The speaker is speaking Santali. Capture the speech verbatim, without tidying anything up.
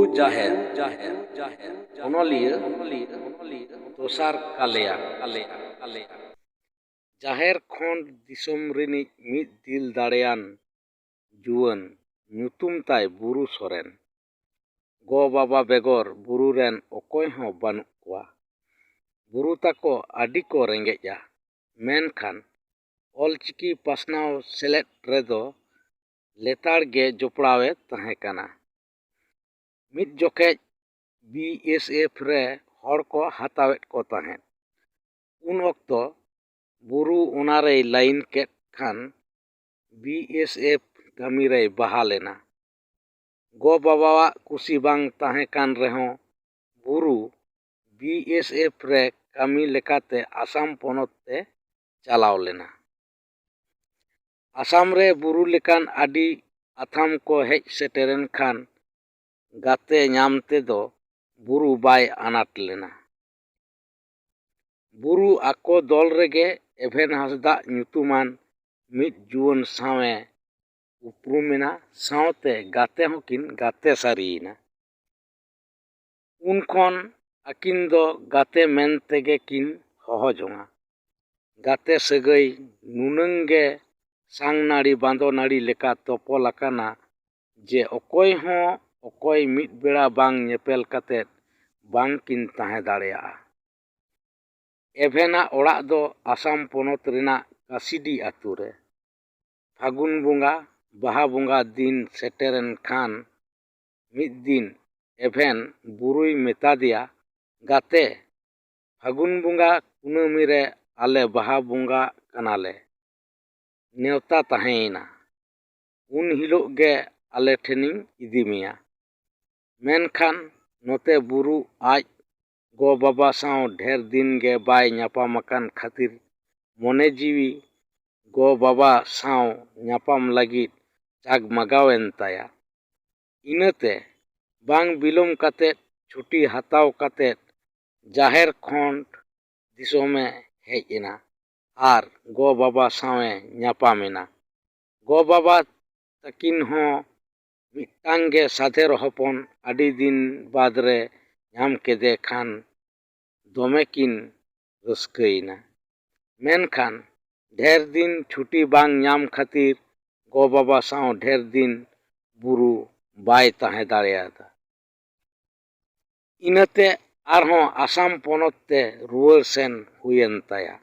ᱡᱟᱦᱮᱨ, ᱡᱟᱦᱮᱨ, ᱡᱟᱦᱮᱨ, ᱚᱱᱚᱞᱤᱭᱟᱹ, ᱚᱱᱚᱞᱤᱭᱟᱹ, ᱫᱚᱥᱟᱨ ᱠᱟᱞᱮᱭᱟ, ᱠᱟᱞᱮᱭᱟ, ᱠᱟᱞᱮᱭᱟ᱾ ᱡᱟᱦᱮᱨ ᱠᱷᱚᱸᱰ ᱫᱤᱥᱚᱢ ᱨᱤᱱᱤᱡ ᱢᱤᱫ ᱫᱤᱞ ᱫᱟᱲᱮᱭᱟᱱ ᱡᱩᱣᱟᱹᱱ, ᱧᱩᱛᱩᱢ ᱛᱟᱭ ᱵᱩᱨᱩ ᱥᱚᱨᱮᱱ᱾ ᱜᱚ ᱵᱟᱵᱟ ᱵᱮᱜᱚᱨ ᱵᱩᱨᱩ ᱨᱮᱱ ᱚᱠᱚᱭ ᱦᱚᱸ ᱵᱟᱹᱱᱩᱜ ᱠᱚᱣᱟ᱾ ᱵᱩᱨᱩ ᱛᱟᱠᱚ ᱟᱹᱰᱤ ᱠᱚ ᱨᱮᱸᱜᱮᱡᱼᱟ, ᱢᱮᱱᱠᱷᱟᱱ ᱚᱞᱪᱤᱠᱤ ᱯᱟᱥᱱᱟᱣ ᱥᱮᱞᱮᱫ ᱨᱮᱫᱚ ᱞᱮᱛᱟᱲ ᱜᱮ ᱡᱚᱯᱲᱟᱣ ᱮ ᱛᱟᱦᱮᱸ ᱠᱟᱱᱟ᱾ ᱢᱤᱫ ᱡᱚᱠᱷᱮᱡ ᱵᱤ ᱮᱥ ᱮᱯᱷ ᱨᱮ ᱦᱚᱲ ᱠᱚ ᱦᱟᱛᱟᱣᱮᱫ ᱠᱚ ᱛᱟᱦᱮᱸᱫ᱾ ᱩᱱ ᱚᱠᱛᱚ ᱵᱩᱨᱩ ᱚᱱᱟ ᱨᱮᱭ ᱞᱟᱭᱤᱱ ᱠᱮᱫ ᱠᱷᱟᱱ ᱵᱤ ᱮᱥ ᱮᱯᱷ ᱠᱟᱹᱢᱤ ᱨᱮᱭ ᱵᱟᱦᱟᱞ ᱮᱱᱟ᱾ ᱜᱚ ᱵᱟᱵᱟᱣᱟᱜ ᱠᱩᱥᱤ ᱵᱟᱝ ᱛᱟᱦᱮᱸ ᱠᱟᱱ ᱨᱮᱦᱚᱸ ᱵᱩᱨᱩ ᱵᱤ ᱮᱥ ᱮᱯᱷ ᱨᱮ ᱠᱟᱹᱢᱤ ᱞᱮᱠᱟᱛᱮ ᱟᱥᱟᱢ ᱯᱚᱱᱚᱛ ᱛᱮ ᱪᱟᱞᱟᱣ ᱞᱮᱱᱟ᱾ ᱟᱥᱟᱢ ᱨᱮ ᱵᱩᱨᱩ ᱞᱮᱠᱟᱱ ᱟᱹᱰᱤ ᱟᱛᱷᱟᱢ ᱠᱚ ᱦᱮᱡ ᱥᱮᱴᱮᱨᱮᱱ ᱠᱷᱟᱱ ᱜᱟᱛᱮ ᱧᱟᱢ ᱛᱮᱫᱚ ᱵᱩᱨᱩ ᱵᱟᱭ ᱟᱱᱟᱴ ᱞᱮᱱᱟ᱾ ᱵᱩᱨᱩ ᱟᱠᱚ ᱫᱚᱞ ᱨᱮᱜᱮ ᱮᱵᱷᱮᱱ ᱦᱟᱸᱥᱫᱟᱜ ᱧᱩᱛᱩᱢᱟᱱ ᱢᱤᱫ ᱡᱩᱣᱟᱹᱱ ᱥᱟᱶ ᱮ ᱩᱯᱨᱩᱢ ᱮᱱᱟ, ᱥᱟᱶᱛᱮ ᱜᱟᱛᱮ ᱦᱚᱸᱠᱤᱱ ᱜᱟᱛᱮ ᱥᱟᱹᱨᱤᱭᱮᱱᱟ᱾ ᱩᱱ ᱠᱷᱚᱱ ᱟᱹᱠᱤᱱ ᱫᱚ ᱜᱟᱛᱮ ᱢᱮᱱ ᱛᱮᱜᱮ ᱠᱤᱱ ᱦᱚᱦᱚ ᱡᱚᱝᱟ᱾ ᱜᱟᱛᱮ ᱥᱟᱹᱜᱟᱹᱭ ᱱᱩᱱᱟᱹᱝ ᱜᱮ ᱥᱟᱝ ᱱᱟᱹᱲᱤ ᱵᱟᱸᱫᱚ ᱱᱟᱹᱲᱤ ᱞᱮᱠᱟ ᱛᱚᱯᱚᱞ ᱟᱠᱟᱱᱟ ᱡᱮ ᱚᱠᱚᱭ ᱦᱚᱸ ᱚᱠᱚᱭ ᱢᱤᱫ ᱵᱮᱲᱟ ᱵᱟᱝ ᱧᱮᱯᱮᱞ ᱠᱟᱛᱮ ᱵᱟᱝ ᱠᱤᱱ ᱛᱟᱦᱮᱸ ᱫᱟᱲᱮᱭᱟᱜᱼᱟ᱾ ᱮᱵᱷᱮᱱᱟᱜ ᱚᱲᱟᱜ ᱫᱚ ᱟᱥᱟᱢ ᱯᱚᱱᱚᱛ ᱨᱮᱱᱟᱜ ᱠᱟᱥᱤᱰᱤ ᱟᱹᱛᱩ ᱨᱮ᱾ ᱯᱷᱟᱹᱜᱩᱱ ᱵᱚᱸᱜᱟ, ᱵᱟᱦᱟ ᱵᱚᱸᱜᱟ ᱫᱤᱱ ᱥᱮᱴᱮᱨᱮᱱ ᱠᱷᱟᱱ ᱢᱤᱫ ᱫᱤᱱ ᱮᱵᱷᱮᱱ ᱵᱩᱨᱩᱭ ᱢᱮᱛᱟ ᱫᱮᱭᱟ, "ᱜᱟᱛᱮ, ᱯᱷᱟᱹᱜᱩᱱ ᱵᱚᱸᱜᱟ ᱠᱩᱱᱟᱹᱢᱤ ᱨᱮ ᱟᱞᱮ ᱵᱟᱦᱟ ᱵᱚᱸᱜᱟ ᱠᱟᱱᱟᱞᱮ᱾ ᱱᱮᱣᱛᱟ ᱛᱟᱦᱮᱸᱭᱮᱱᱟ᱾ ᱩᱱ ᱦᱤᱞᱳᱜ ᱜᱮ ᱟᱞᱮ ᱴᱷᱮᱱᱤᱧ ᱤᱫᱤ ᱢᱮᱭᱟ᱾" ᱢᱮᱱᱠᱷᱟᱱ ᱱᱚᱛᱮ ᱵᱩᱨᱩ ᱟᱡ ᱜᱚ ᱵᱟᱵᱟ ᱥᱟᱶ ᱰᱷᱮᱨ ᱫᱤᱱ ᱜᱮ ᱵᱟᱭ ᱧᱟᱯᱟᱢ ᱟᱠᱟᱱ ᱠᱷᱟᱹᱛᱤᱨ ᱢᱚᱱᱮ ᱡᱤᱣᱤ ᱜᱚ ᱵᱟᱵᱟ ᱥᱟᱶ ᱧᱟᱯᱟᱢ ᱞᱟᱹᱜᱤᱫ ᱪᱟᱜᱽᱢᱟᱜᱟᱣᱮᱱ ᱛᱟᱭᱟ᱾ ᱤᱱᱟᱹᱛᱮ ᱵᱟᱝ ᱵᱤᱞᱚᱢ ᱠᱟᱛᱮ ᱪᱷᱩᱴᱤ ᱦᱟᱛᱟᱣ ᱠᱟᱛᱮ ᱡᱟᱦᱮᱨ ᱠᱷᱚᱸᱰ ᱫᱤᱥᱚᱢᱮ ᱦᱮᱡ ᱮᱱᱟ ᱟᱨ ᱜᱚ ᱵᱟᱵᱟ ᱥᱟᱶᱮ ᱧᱟᱯᱟᱢ ᱮᱱᱟ᱾ ᱜᱚ ᱵᱟᱵᱟ ᱛᱟᱹᱠᱤᱱ ᱦᱚᱸ ᱢᱤᱫᱴᱟᱝ ᱜᱮ ᱥᱟᱫᱷᱮᱨ ᱦᱚᱯᱚᱱ ᱟᱹᱰᱤ ᱫᱤᱱ ᱵᱟᱫᱽ ᱨᱮ ᱧᱟᱢ ᱠᱮᱫᱮ ᱠᱷᱟᱱ ᱫᱚᱢᱮ ᱠᱤᱱ ᱨᱟᱹᱥᱠᱟᱹᱭᱮᱱᱟ᱾ ᱢᱮᱱᱠᱷᱟᱱ ᱰᱷᱮᱨ ᱫᱤᱱ ᱪᱷᱩᱴᱤ ᱵᱟᱝ ᱧᱟᱢ ᱠᱷᱟᱹᱛᱤᱨ ᱜᱚ ᱵᱟᱵᱟ ᱥᱟᱶ ᱰᱷᱮᱨ ᱫᱤᱱ ᱵᱩᱨᱩ ᱵᱟᱭ ᱛᱟᱦᱮᱸ ᱫᱟᱲᱮᱭᱟᱫᱟ᱾ ᱤᱱᱟᱹᱛᱮ ᱟᱨᱦᱚᱸ ᱟᱥᱟᱢ ᱯᱚᱱᱚᱛ ᱛᱮ ᱨᱩᱣᱟᱹᱲ ᱥᱮᱱ ᱦᱩᱭᱮᱱ ᱛᱟᱭᱟ᱾